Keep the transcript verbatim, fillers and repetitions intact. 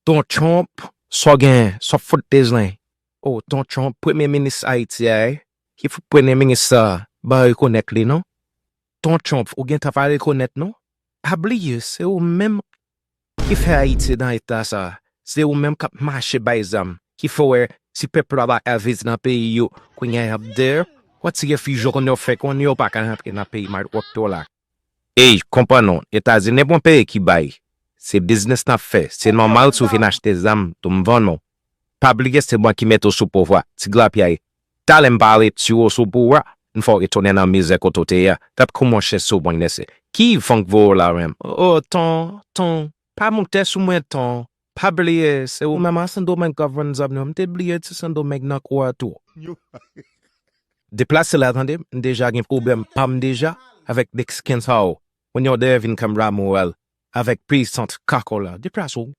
Ton Trump, sa w gen, sa w fout bezwen? O, Ton Trump, premye minis Ayiti a, wi. Ki fout premye minis sa, ba rekonèt li non. Ton Trump, ou gentan pa rekonèt non. Pa bliye, se ou menm ki fè Ayiti nan eta sa. Se ou menm k ap mache bay zam, ki fè w wè ti pèp la pa ka viv nan peyi yo. Kounye a y ap dèyè, w ap ti refijye kounye yo fè konnen yo pa ka rantre nan peyi Marok yo la. Ey, konprann non, Etazini pa yon peyi ki bay. Se biznis n ap fè. Se nòmal si w vin achte zam, tou m vann ou. Pa bliye se mwen ki mete w sou pouvwa, ti glapyay. Talè m pa ale tiye w sou pouvwa, m fè w retounen nan mizè kote w te ye a. Gad kòman w chen sou mwen mesye. Ki van k voye w la menm? O, Ton, Ton, pa moute sou mwen Ton. Pa bliye, se ou menm a Sendomeng k ap vann zam yo. M te bliye ti Sendomeng nan kou a tou. Deplase la tande, m deja gen pwoblèm pa m deja avèk Meksiken sa yo. Kounye a w dèyè vin kanbe la moral avèk peyizan kaka w la. Deplase w.